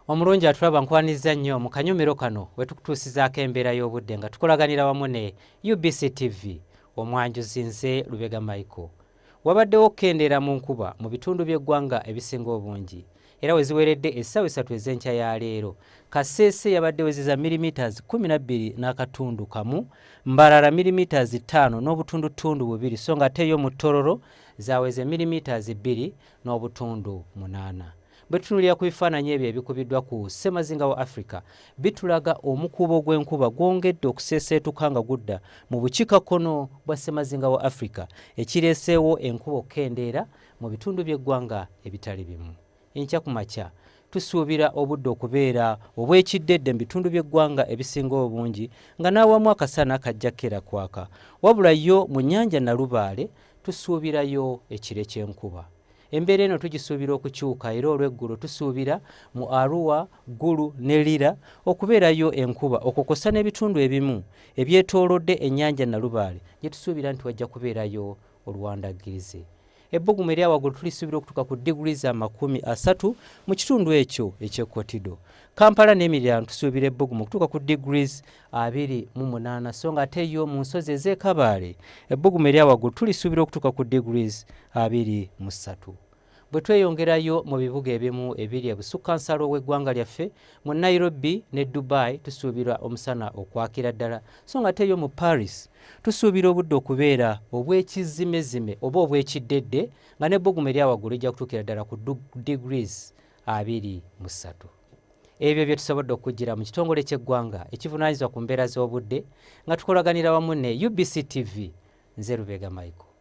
Omulungi atulaba, nkwaniriza nnyo mu kanyumiro kano we tukutuusizaako embeera y'obudde nga tukolaganira wamu ne UBC TV. Omwanjuzi nze Lubega Michael. Wabaddewo okukendeera mu nkuba mu bitundu by'eggwanga ebisinga obungi era we ziweredde essaawa 3 ez'enkya ya leero, Kasese yabadde wezeza millimeters 12.1, Mbarara millimeters 5.2, so nga ate yo mu Tororo zaweze millimeters 2.8. Bwe tutunuulira ku bifaananyi ebyo ebikubiddwa ku ssemazinga wa Africa, bitulaga omukuubo gw'enkuba gwongedde okuseeseetuka nga gudda mu bukiikakkono bwa ssemazinga wa Africa, ekireeseewo enkuba okukendeera mu bitundu by'eggwanga ebitali bimu. Enkya ku makya tusuubira obudde okubeera obw'ekiddedde mu bitundu by'eggwanga ebisinga obungi nga n'awamu akasana kajja kukeera kwaka. Wabula yo mu nnyanja Nalubaale tusuubirayo ekire ky'enkuba. Embeera eno tugisuubira okukyuka era olw'eggulo tusuubira mu Arua, Gulu ne Lira okubeerayo enkuba okwo kw'ossa n'ebitundu ebimu ebyetoolodde ennyanja Nalubaale gye tusuubira nti wajja kubeerayo oluwandaggirize. Ebbugumu erya waggulu tulisuubira okutuuka ku degrees 30 mu kitundu ekyo eky'e Kotido. Kampala n'emiriraano tusuubira ebbugumu okutuuka ku degrees 28, so nga ate yo mu nsozi ez'e Kabaale ebbugumu erya waggulu tulisuubira okutuuka ku degrees 23. Bwe tweyongerayo mu bibuga ebimu ebiri ebusukkansalo w'eggwanga lyaffe, mu Nairobi ne Dubai tusuubira omusana okwakira ddala, so nga ate yo mu Paris tusuubira obudde okubeera obw'ekizimezime oba obw'ekiddedde nga n'ebbugumu erya waggulu lijja kutuukira ddala ku degrees 23. Ebyo bye tusobodde okujjira mu kitongole ky'eggwanga ekivunaanyizibwa ku mbeera z'obudde nga tukolaganira wamu ne UBC TV. Nze Lubega Michael.